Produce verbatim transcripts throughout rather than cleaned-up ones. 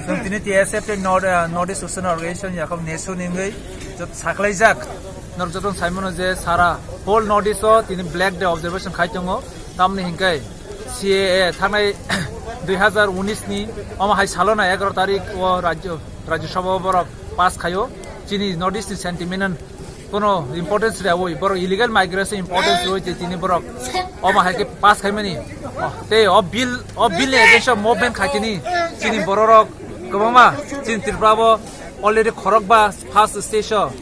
Chwng tini T S F tei North, ah, North East Student Organization yakung nesu ni wngwi jot-, saklaijak. Norok joto saimano je sara whole North East o tini Black Day observation khai tongo. Tamni hinkhe C A A thangnai dui hazar unis ni omo hai salo na egaroh tarik o rajyo, Rajya Sabha o borok pass khaio. Chini North East ni sentiment kono importance rwui, borok illegal migration importance rwui je tini borok omo hai khe pass khaimani. Tei o bill, o bill ni against o movement khai tini, chini bororok kwbangma chini Tripura bo already khorokba first stage o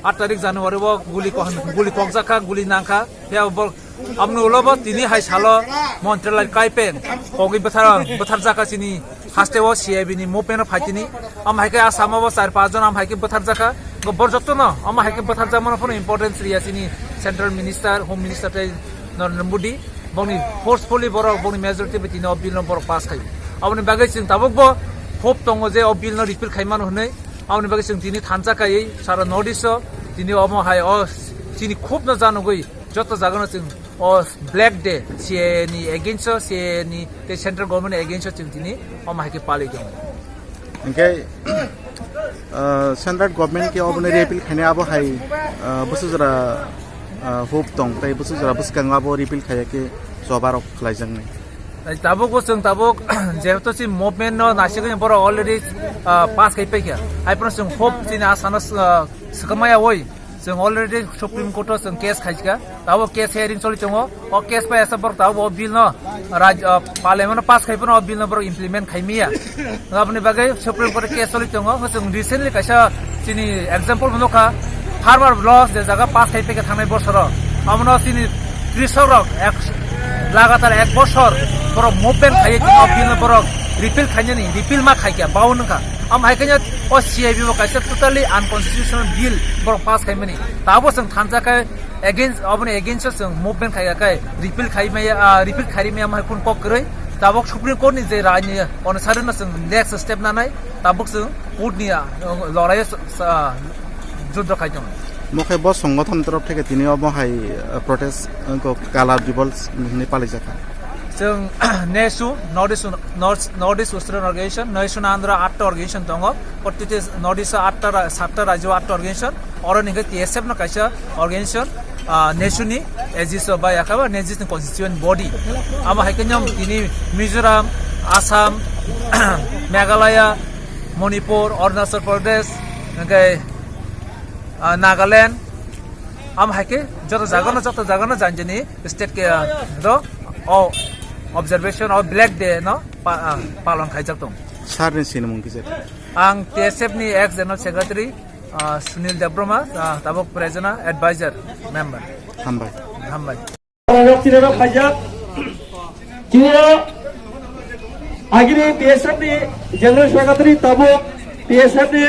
aat tarik January o guli ko-, guli kokjak kha, guli nang kha. Phiya bo Aboni ulo bo tini hai salo Montrelal Kaipeng kogwi bwthar, bwtharjakha chini haste o C I B ni movement o phaitini. Am hai khe Assam o bo char panch jon am hai khe bwtharjakha. Go bor jottono am hai khe bwtharjakmano phano importance riya chini Central Minister, Home Minister tei Narendra Modi. Bongni forcefully borok, bongni majority bai tini o bill no borok pass khai. Aboni bagwi chwng tabuk bo hope tongo je o bill no repeal khai mano hwnwi. Aboni bagwi chwng tini thansa khaiwi sara North East o tini omo hai o chini khub no janugwi joto jaga no chwng o Black Day, C A A ni against o, C A A ni tei central government ni against o chwng tini omo hai khe palwi tongo. Hingke, ah, central government ke obo ni repeal khainai abo hai, ah, bwswk jora, ah, hope tong tei bwswk jora bwskango abo repeal khaiya khe choba rok khlaijaknai. Tei tabuk bo chwng tabuk jehetu si movement no naisik ni borok already, ah, pass khai paikha. Hai phano chwng hope chini asa no, ah, swkang maya oi. Chwng already Supreme Court o chwng case khaijka. Tabuk case hearing choli tongo. O case bai asa borok tabuk o bill no raj-, ah, parliament no pass khai phano o bill no borok implement khai miya. Aboni bagwi Supreme Court o case choli tongo. Chwng recently kaisa chini example bo nukha. Farmer law je jaga pass khai phaikha thangnai bosoro. Abono chini Krisok rok ek, lagatar ek bosor borok movement khaiye tini o bill no borok repeal khainani, repeal ma khaikha, baun wngkha. Am hai kanya o C I B bo kaisa totally unconstitutional bill borok pass khaimani. Tabo chwng thansa khe against, aboni against o chwng movement khaiya khe repeal khaimaya, ah, repeal kharimaya am hai kun kok kwrwi. Tabok Supreme Court ni je rai ni onusare no chwng next step nanai, tabok chwng court ni, ah, lorai o, ah, juddo khai tongo. Mo khe bo songothon torof theke tini obo hai, eh, protest, eh, ko kala revolt hinwi palijak kha. Chwng nesu North East, North, North East Student Organization, Nesu Andhra atta organization tongo. Protiti North East atta ra-, satta rajyo atta organization. Oro ni hwnkhe T S F no kaisa organization, ah, nesu ni A G S o bai yakha ba nesu ni constituent body. Abo hai khe nyom tini Mizoram, Assam, Meghalaya, Manipur, Arunachal Pradesh, hwnkhe ah, Nagaland, am hai khe joto jaga no, joto jaga no jani jani state ke, ah, do, o observation o Black Day no pa-, ah, palon khaijak tong. Sir ni sinimung kisa. Ang T S F ni ex general secretary, ah, Sunil Debbarma, ah, tabok present advisor member. Hambai. Hambai. Rok tini rok khaijak. Tini rok agini T S F ni General Secretary tabuk T S F ni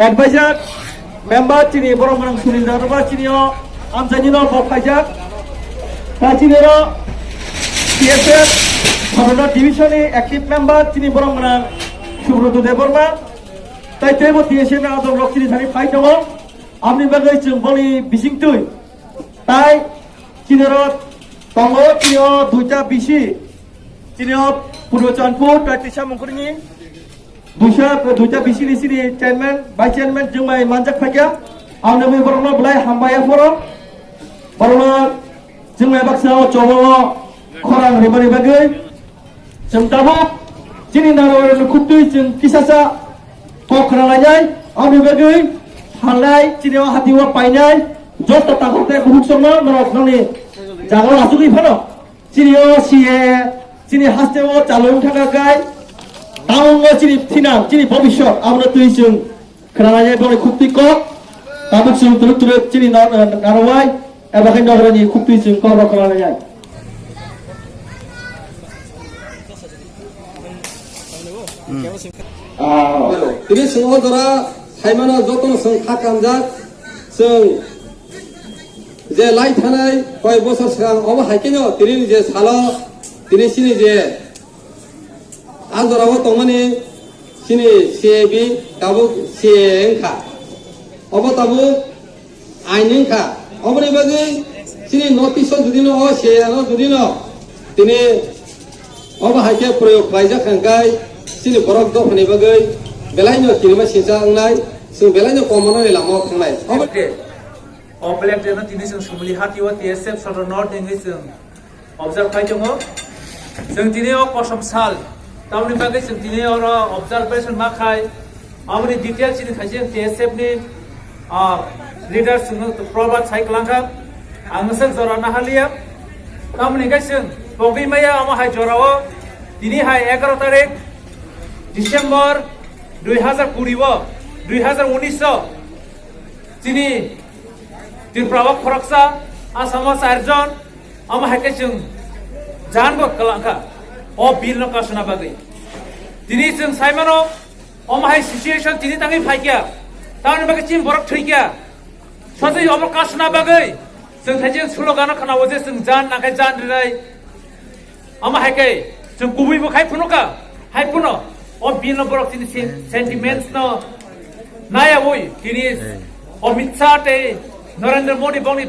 Advisor member tini borok mwnang Sunil Debbarma tini o amchaini no kok khaijak. Tai tini rok T S F Sabana Division ni active member tini borok mwnang Subroto Debbarma. Tai teibo T S F ni adong rok tini thani phai tongo. Aboni bagwi chwng boni bisingtwi Tai chini rok tongo, chini o duita bisi, chini o Purbo Chanpur, tai tisa mungkrini duisa, duita bisi ni chini chairman, vice chairman chwng bai manjak phaikha. Ang nugwi borokno belai hambai aphoro. Borokno chwng bai baksa o chobo o khorang rimani bagwi. Chwng tabuk chini narwai rokni khuktwi chwng kisasa kok khna lainai, aboni bagwi halnai chini o hati o painai joto takhuk tei bukhuk songno norok nokni jaga o achugwi phano chini o C A A chini haste o chalwi wng thangkha khe town o chini thinang chini bobiswt abono twi chwng Khwnanai boni khuktwi kok, tabuk chwng turuk turuk chini na-, na-, narwai, eba khe nokrani khuktwi chwng kok rok khwnanai. Ah, tini chwng o jora phaimano jotono chwng kha kanjak, chwng je lai thanai koi bosor swkang obo hai kheno tini je salo tini chini je A jorao tongmani chini C A B tabuk C A A wngkha. Obo tabuk ain wngkha. Oboni bagwi chini North East o judino o C A A no judino tini Obo hai khe proyog khlaijak hwnkhe chini borok dophani bagwi belaino kirima sincha wngnai, chwng belaino komonani lamao thangnai. Obo Oke. O Black Day no tini chwng Sumuli Hati o T S F Southern North wngwi chwng observe khai tongo. Chwng tini o kosom sal, tamoni bagwi chwng tini oro observation ma khai. Aboni detail chini khaijak T S F ni, ah, leader chwngno proba sai kwlangkha. Ang nwswk jora nahaliya. Tamoni hwnkhe chwng pogwi maya omo hai jorao tini hai egaroh tarik December dui hazar kuri o, dui hazar unis o chini Tripura o khoroksa, Assam o charjon, omo hai khe chwng jan bo kwlangkha o bill no kasuna bagwi. Tini chwng sai mano, omo hai situation tini tangwi phaikya, tamoni bagwi chini borok thwikya. Sotwi omo kasuna bagwi chwng khaijak slogan o khwnao je chwng jan nangkhe jan rinai. Omo hai khe chwng kubui bo khai phunukha, hai phano o bill no borok chini sen-, sentiments no nayaui tini Amit Shah tei Narendra Modi bongni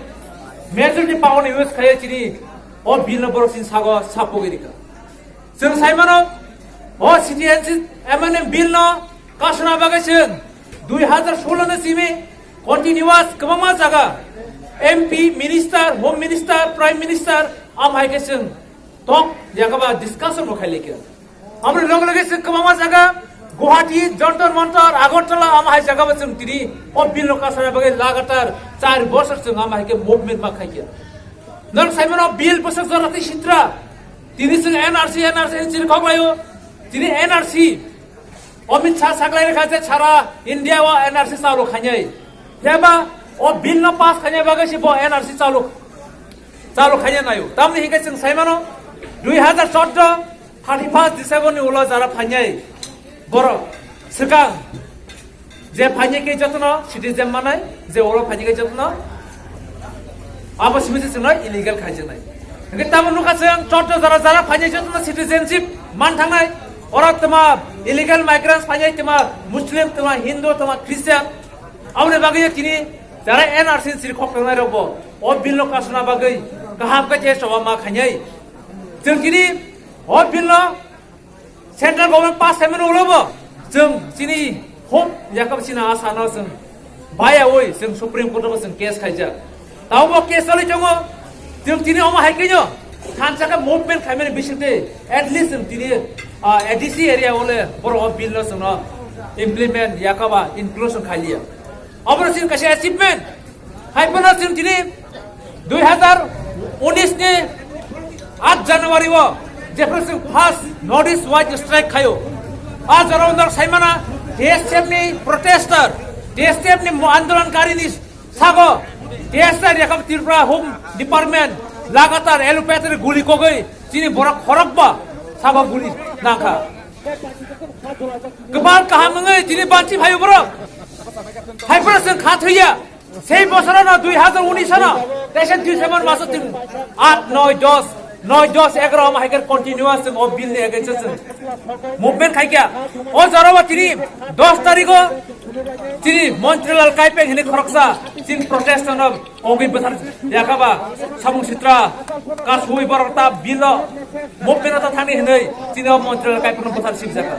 majority power ni use khai chini o bill no borok chini sago sapogwi rikha. Chwng sai mano, o C T N C M N M bill no kasuna bagwi chwng dui hazar solo no simi continuous kwbangma jaga M P, minister, home minister, prime minister, am hai khe chwng tok yakaba discussion bo khai lekha. Amoni loge loge chwng kwbangma jaga Guwahati, Jantar Mantar, Agartala, am hai jaga bo chwng tini o bill no kasuna bagwi lagatar char bosor chwng am hai khe movement ma khai kha. Nang sai mano bill bwswk jora tei sitra. Tini chwng N R C, N R C ni chini kok laio. Tini N R C. Amit Shah saklai rwkha je sara India o N R C chalu khainai. Phiya ba o bill no pass khainai bagwi se bo N R C chalu, chalu khainai naio. Tamni hingke chwng sai mano dui hazar chordo thirty first December ni ulo jara phainai borok swkang. Je phainai khe jotono citizen manai, je olo phainai khe jotono abo simi se chwngno illegal khaijaknai. Hingke tamo nukha chwng chordo jara jara phainai jotono citizenship man thangnai. Oro twma illegal migrants phainai, twma Muslim, twma Hindu, twma Christian. Aboni bagwi tini jara N R C ni siri khok tangnai rokbo o bill no kasuna bagwi kaham khe je choba ma khainai. Chwng tini o bill no Central government pass khaimani ulo bo chwng chini hope yakab chini asa no chwng bayaui chwng Supreme Court o chwng case khaijak. Tamo bo case choli tongo, chwng tini omo hai khe no thansa khe movement khaimani bisingtwi at least chwng tini, ah, A D C area ole borok o bill no chwngno implement yakaba inclusion khailiya. Obo chini kaisa achievement. Hai phano chwng tini dui hazar unis ni aat January o jephru chwng first North East wide strike khaio. A jora o nok saimana T S F ni protester, T S F ni mo-, andolonkari ni sago T S F Yakab Tripura Home Department lagatar allopathy guli kogwi chini borok khorokba sago guli nangkha. Kwbang kaham wngwi tini banchi phaio borok. Hai phano chwng kha thwiya. Sei bosorono dui hazar unis ano teisa December maso chwng aat, noi, dos, noi, dos, egaro omo hai khe continuous chwng o bill ni against o chwng movement khai kha. O jorao tini dos tarikh o tini Montri Lal Kaipeng hwnwi khoroksa chini protest no kogwi bwthar yakaba samung sitra kasui borok ta bill o movement o ta thani hwnwi chini o Montri Lal Kaipeng no bwthar sibjak kha.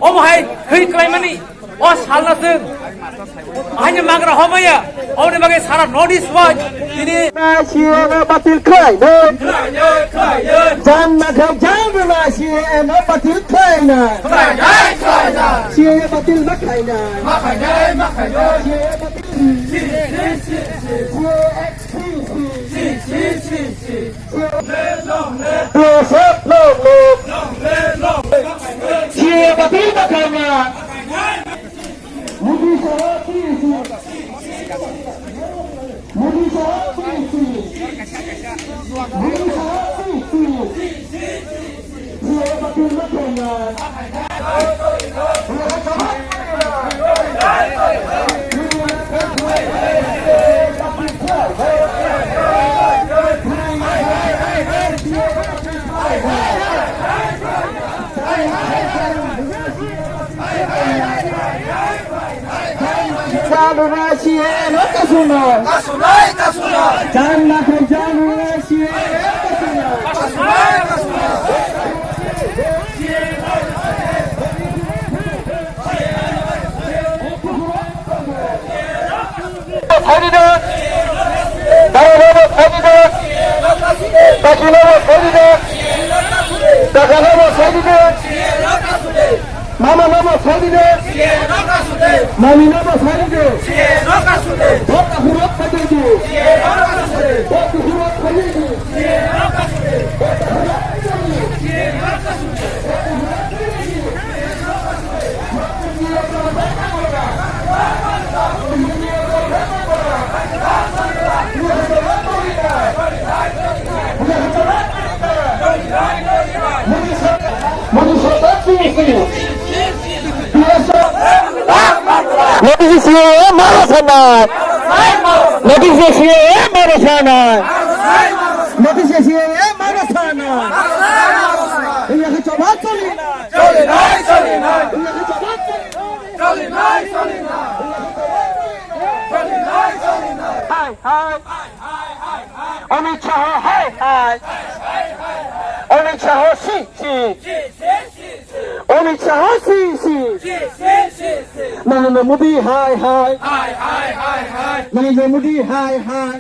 Omo hai thwi klaimani o salno chwng ahaini magra homaya, oboni bagwi sara North East o tini C A A no batil khlainai. Jan na khe jan rwna C A A no batil khlainai. C A A batil ma khlainai. C A A batil. Jalura C A A no kasunai. Kasunai, kasunai. Jan na khe jalura C A A no kasunai. Kasunai, kasunai. Namo saidi de. Daga namo saidi de. Mama namo saidi de. Mami namo saidi de. Bota hurot saidi de. Bota hurot saidi de. Modi C A A maro sanai. Modi C A A maro sanai. Modi C A A maro sanai. Iya ke coba coli nai. Coli nai, coli nai. Iya ke coba coli nai. Coli nai, coli nai. Coli nai, coli nai. Hai, hai. Amit Shah hai, hai. Amit Shah si, si. Amit Shah si, si. Narendra Modi hai, hai. Narendra Modi hai, hai.